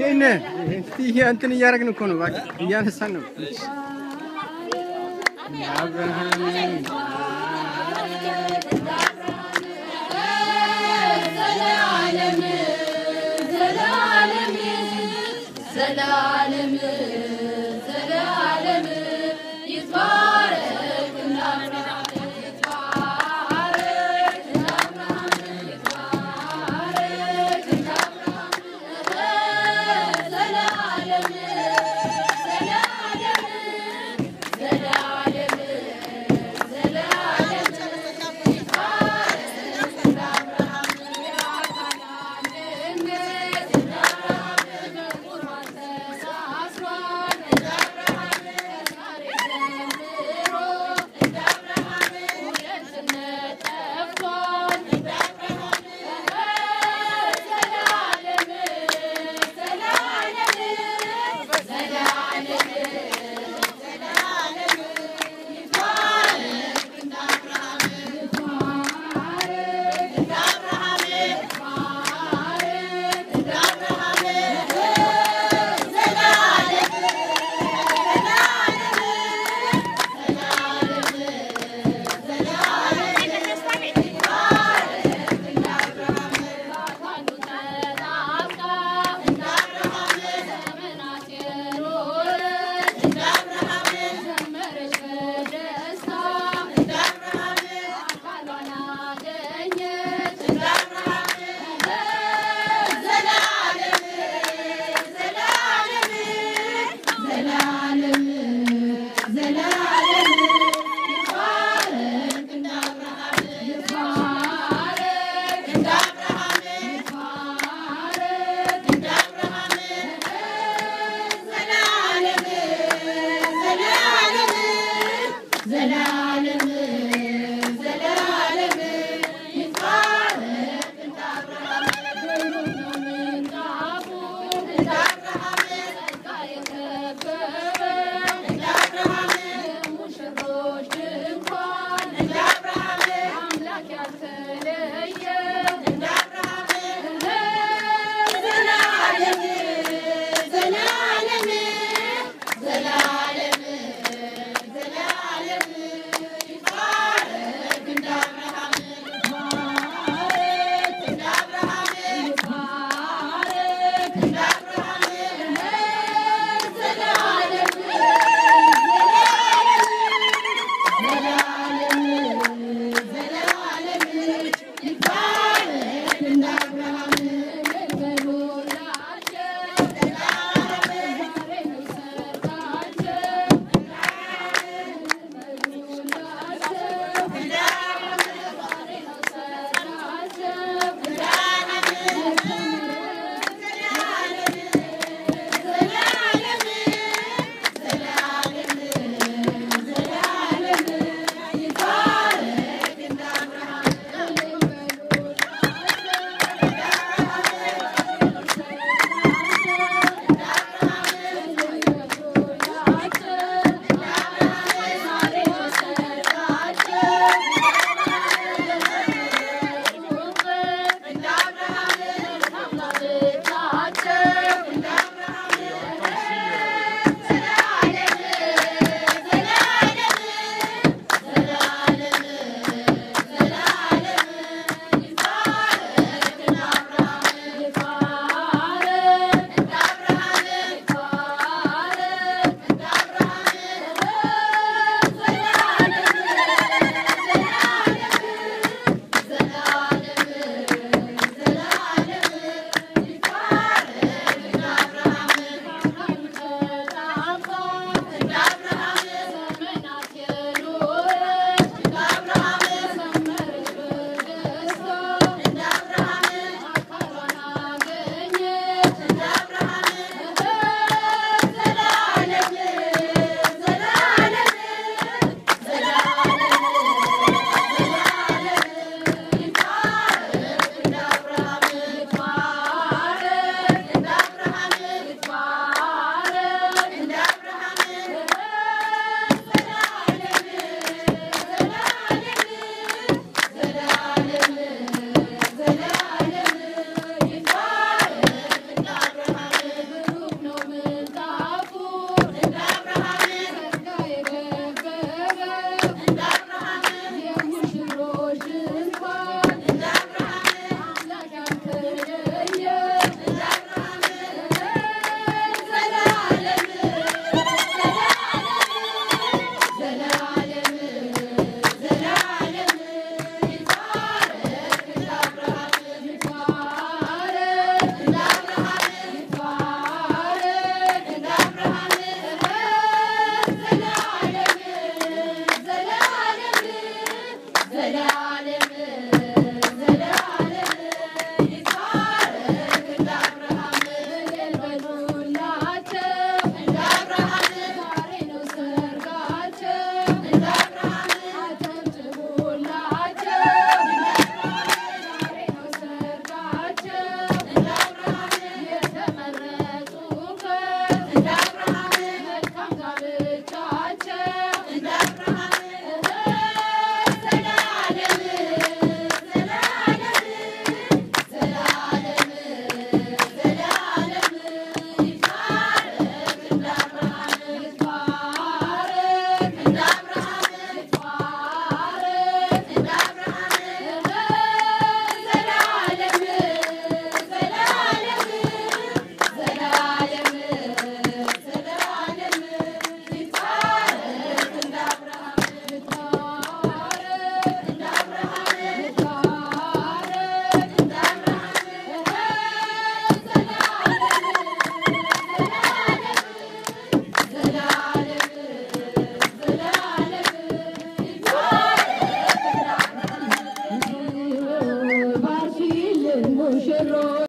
እንዴት ነህ? እስቲ እንትን እያደረግን እኮ ነው፣ እባክህ እያነሳን ነው። አብርሃም ዘላለም ዘላለም ዘላለም ዘላለም ይትባረክ እንደ አብርሃም ይትባረክ እንደ አብርሃም ይትባረክ እንደ አብርሃም ዘላለም ዘላለም ዘላለም ዘላለም ይትባረክ እንደ አብርሃም የአካል አንድነት እንደ አብርሃም በቁርባን ተሳስሯል እንደ አብርሃም ከዛሬ ጀምሮ እንደ አብርሃም ሁለትነት ጠፍቷል እንደ አብርሃም ዘላለም ዘላለም ዘላለም ዘላለም ይትባረክ እንደ አብርሃም ይትባረክ እንደ አብርሃም ይትባረክ እንደ አብርሃም ዘላለም ዘላለም ዘላለም ይትባረክ እንደ አብርሃም በአካሉ ተጣብቃ እንደ አብርሃም ዘመናት የኖረች እንደ አብርሃም ዘመረች በደስታ እንደ አብርሃም አካሏን አገኘች እንደ አብርሃም ዘላለም ዘላለም ዘላለም ዘላለም ይትባረክ እንደ አብርሃም ይትባረክ እንደ አብርሃም ይትባረክ እንደ አብርሃም ዘላለም ዘላለም ዘላለም ዘላለም ይትባረክ እንደ አብርሃም ብሩህ ነው ምንጣፉ እንደ አብርሃም ጸጋ የከበበው እንደ አብርሃም የሙሽሮች ድንኳን እንደ አብርሃም አምላክ ያልተለየው እንደ አብርሃም ዘላለም ዘላለም ዘላለም ዘላለም ይትባረክ እንደ አብርሃም ይትባረክ እንደ አብርሃም ይትባረክ እንደ አብርሃም ዘላለም ዘላለም ዘላለም ሙሽሮች።